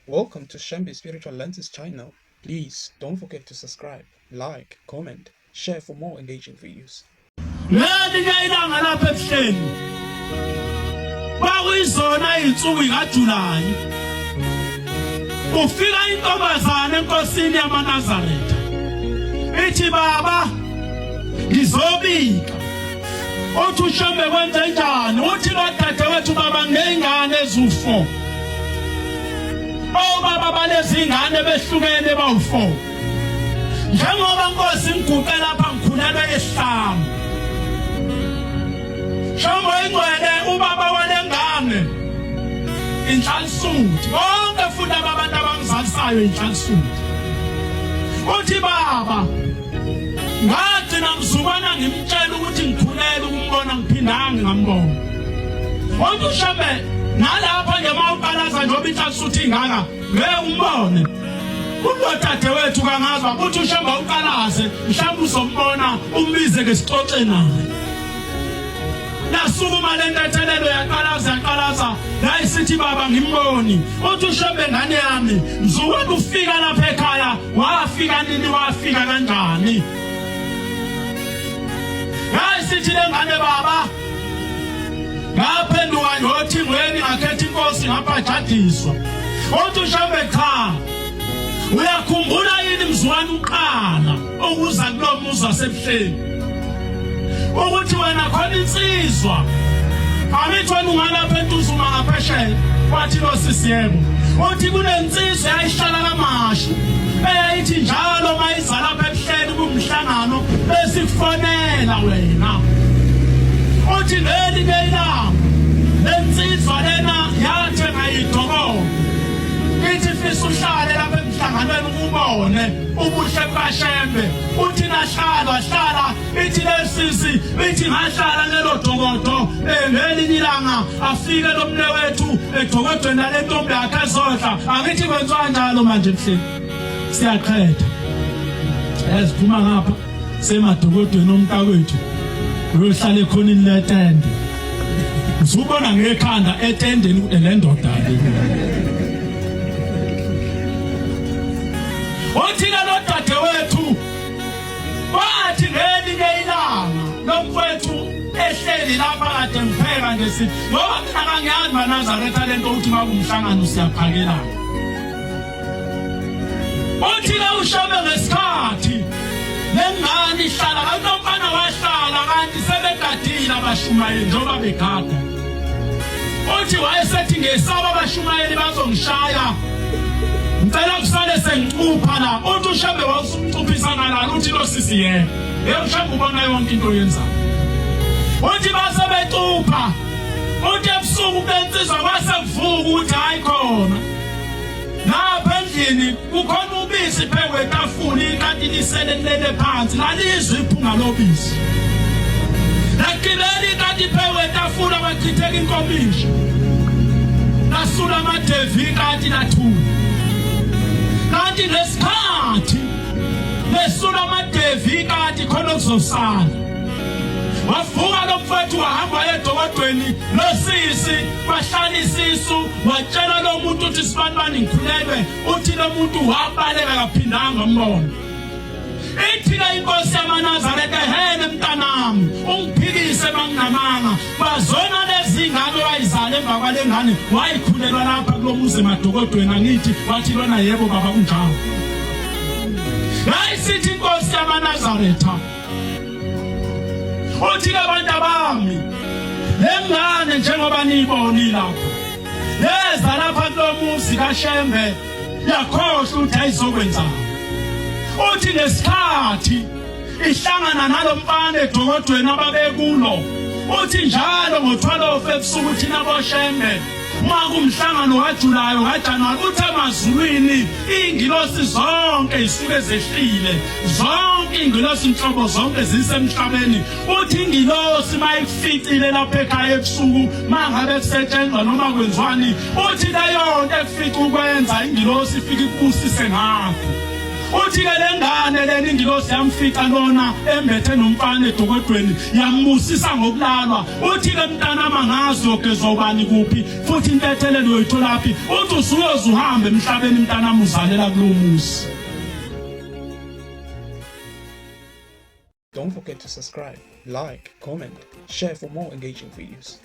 Welcome to Shembe Spiritual Lenses channel. Please don't forget to subscribe, like, comment, share for more engaging videos. Ngelinye ilanga lapha ebuhleni kwakuyizona izinsuku zikaJulayi ufika intombazane enkosini yamaNazaretha ithi baba ngizobika uthi uShembe kwenze njani uthi lodadewethu baba ngeyingane eziwu-four obaba balezi ngane behlukene bawu-four njengoba nkosi ngiguqe lapha ngikhulelwe esihlanu Shombo ingcwele ubaba walengane inhlansuthi bonke futhi abantu abangizalisayo inhlansuthi uthi baba ngagcina mzukwana ngimtshela ukuthi ngikhulele ukumbona ngiphindanga ngambona kodwa ushembe nalapha nje uma uqalaza njengoba inhlansuthi ingaka ngeke umbone Kulodadewethu kangazwa ukuthi ushembe uqalaze mhlawumbe uzombona umbize ke sixoxe naye Nasukuma le ntethelelo yaqalaza yaqalaza yayisithi baba ngimboni uthi ushembe ngane yami mzukwana ufika lapha ekhaya wafika nini wafika kanjani yayisithi le ngane baba ngaphenduka ngothingweni ngakhetha inkosi ngabhajadiswa uthi ushembe cha uyakhumbula yini mzukwana uqala ukuza kulo muzi wasebuhleni ukuthi wena khona insizwa angithi wena ungalapha entuzuma ngaphesheya wathi lo sisi yebo uthi kunensizwa yayihlala kamashu eyayithi njalo uma iza lapha ebuhleni kumhlangano besifonela wena uthi ngelinye ilanga lensizwa lena yathenga idokolo ithi fisa uhlale lapha emhlanganweni ubone ubuhle bukaShembe uthi nahlala hlala ithi lesisi ithi ngahlala lelo dokodo eh, ngelinye ilanga afike lo mnewethu edokodweni nale ntombi yakhe ezodla angithi kwenziwa njalo manje mhleli siyaqhetha eziphuma ngapha semadokodweni omntakwethu uyohlala ekhonini letende usubona ngekhanda etendeni le ndoda le Wathina lo dadewethu wathi ngelinye ilanga lo mfowethu ehleli lapha kade ngipheka nje sithi ngoba mina kangiyazi maNazaretha lento ukuthi makumhlangano siyaphakelana. Uthi la ushame ngesikhathi lengane ihlala kanti umfana wahlala kanti sebegadile abashumayeli njengoba begada. Uthi wayesethi ngesaba abashumayeli bazongishaya. Ngicela kusale sengicupha la. Uthi uShembe wawusumcuphisa ngalala uthi lo sisi yena. Yebo uShembe ubona yonke into oyenzayo. Uthi base becupha. Uthi ebusuku bensizwa kwase kuvuka ukuthi hayi khona. Lapha endlini kukhona ubisi phezu kwetafula ikati lisele lilele phansi lalizwa iphunga lobisi. Lagibela ikati phezu kwetafula kwachitheka inkomishi. Lasula amadevi ikati lathula. Kanti ngesikhathi lesula amadevi ikati khona okuzosala. Wavuka lo mfowethu wahamba edokodweni losisi wahlala isisu watshela lo muntu ukuthi sibanibani ngikhulelwe uthi lo muntu wabaleka kaphindanga umbona ithi le inkosi yamaNazaretha ehene mntanami ungiphikise manginamanga bazona lezi ngane wayizala emva kwale ngane wayikhulelwa lapha kulo muzi emadokodweni angithi wathi lona yebo baba kunjalo yayisithi inkosi yamaNazaretha uthi ke abantu abami lengane njengoba niyiboni lapha leza lapha kulomuzi kaShembe yakhohlwa ukuthi ayizokwenzani uthi ngesikhathi ihlangana nalomfana edokodweni ababekulo uthi njalo ngo-12 ebusuku thina boshembe uma kumhlangano wajulayo kaJanuwari uthi emazulwini iy'ngilosi zonke zisuke zehlile zonke iy'ngilosi nhlobo zonke zisemhlabeni uthi ingilosi uma ikuficile lapha ekhaya ebusuku uma ngabe kusetshenzwa noma kwenziwani uthi leyo nto ekufica ukwenza ingilosi ifike ikubusise ngakho. Uthi ke lengane leni ingilosi yamfica lona embethe nomfana edokodweni, yambusisa ngokulalwa. Uthi ke mntanami, angazi uyogezwa ubani kuphi, futhi intethelelo uyoyitholaphi. Uthi usuyoze uhambe emhlabeni mntanami, uzalela kulo muzi. Don't forget to subscribe, like, comment, share for more engaging videos.